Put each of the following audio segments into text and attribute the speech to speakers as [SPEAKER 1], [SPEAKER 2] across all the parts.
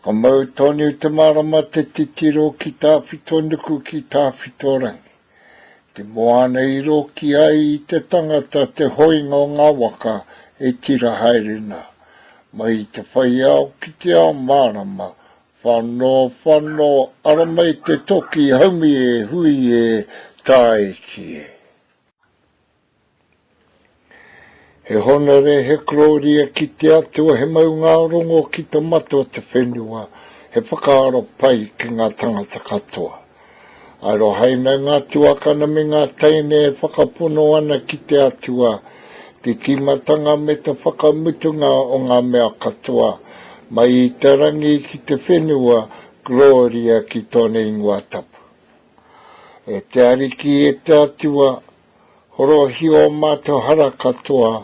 [SPEAKER 1] Ka mau tonu te marama te titiro ki tawhito nuku ki tawhito rangi. Te moana i roki ai i te tangata te hoinga o ngā waka e tira haere nā. Mai i te whai ao ki te ao mārama, whano, whano, ara mai te toki haumi e hui e, tāiki e. He honore, he kororia ki te Atua, he maungārongo ki te mata o te whenua, he whakaaro pai ki ngā tangata katoa. Arohaina ngā tuakana me ngā teine e whakapono ana ki te Atua, te tīmatanga me te whakamutunga o ngā mea katoa, mai i te rangi ki te whenua, Gloria ki tōna ingoa tapu. E te Ariki, e te Atua, horohia ō mātou hara katoa,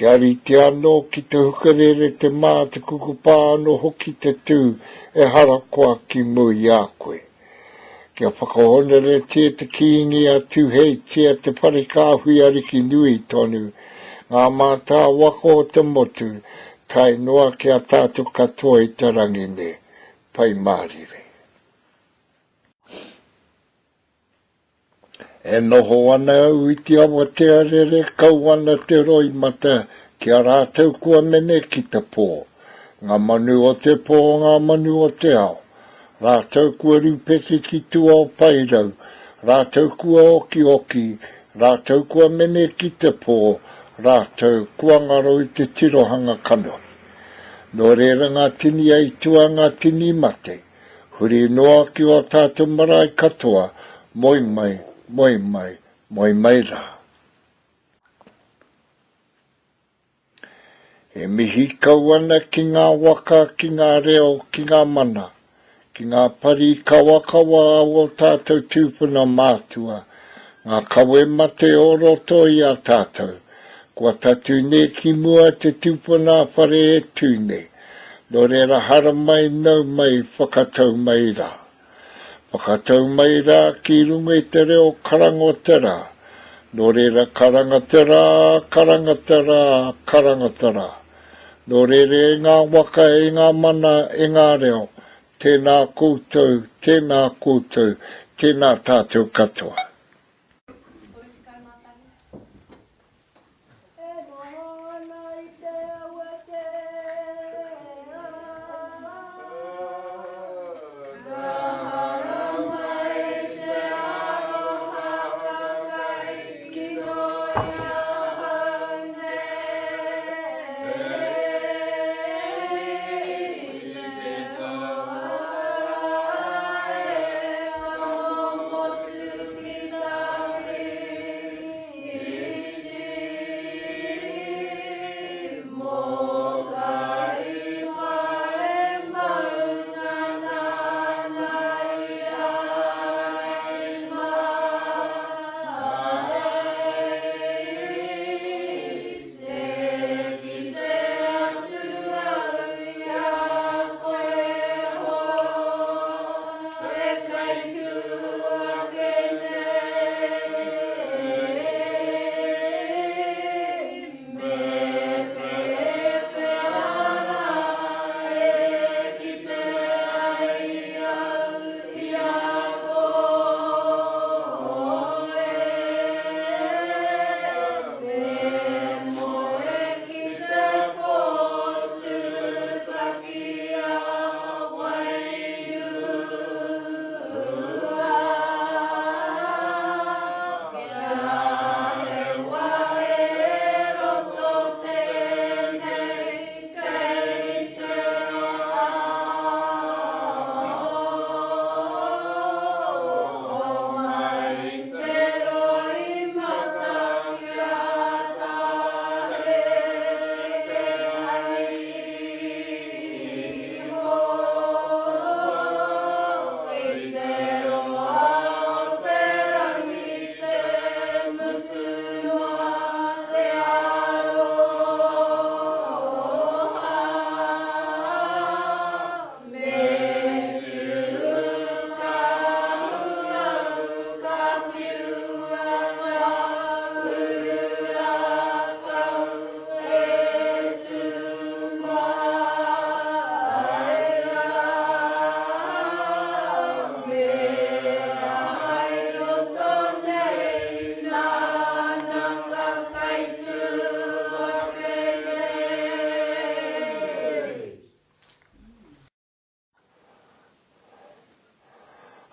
[SPEAKER 1] kia rite anō ki te hukarere te mā, te kukupā anō hoki te tū e harakoa ki mua i a koe. Kia whakahonoretia te Kīngi a Tūheitia, te whare kāhui ariki nui tonu, ngā mātāwaka o te motu, tae noa ki a tātou katoa i te rangi nei. Pai mārire. E noho ana au i te awatea rere kau ana te roimata ki a rātou kua mene ki te pō. Ngā manu o te pō, ngā manu o te ao. Rātou kua rūpeke ki tua o Paerau, rātou kua okioki, rātou kua mene ki te pō, rātou kua ngaro i te tirohanga kanohi. Nō reira ngā tini aituā, ngā tini mate. Huri noa ki ō tātou marae katoa, moe mai, moe mai, moe mai rā. E mihi kau ana ki ngā waka, ki ngā reo, ki ngā mana, ki ngā pari kawakawa a ō tātou tūpuna mātua, ngā kawe mate o roto i a tātou, kua tatū nei ki mua te tūpuna whare e tū nei. Nō reira haramai, nau mai, whakatau mai rā. Whakatau mai rā ki runga i te reo karanga o te rā. Nō reira karanga te rā, karanga te rā, karanga te rā. Nō reira e ngā waka, e ngā mana, e ngā reo, tēnā koutou, tēnā koutou, tēnā tātou katoa.
[SPEAKER 2] E noho ana i te awatea. Ka haramai te aroha ka kai kino i ahau nei. I te tohara e ka momotu ki.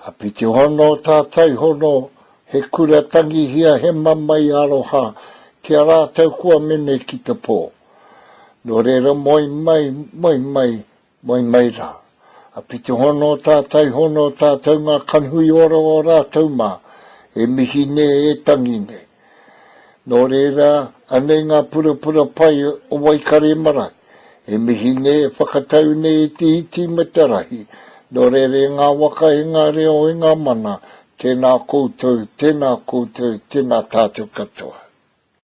[SPEAKER 1] Apiti hono tātai hono, he kura tangihia he mamae aroha ki a rātou kua mene ki te pō. Nō reira moe mai, moe mai, moe mai rā. Apiti hono tātai hono tātou ngā kanhui ora o rātou mā, e mihi nei, e tangi nei. Nō reira, anei ngā purapura pai o Waikare marae, e mihi nei, e whakatau nei i te iti me te rahi, nō reira e ngā waka, e ngā reo, e ngā mana, tēnā koutou, tēnā koutou, tēnā tātou katoa.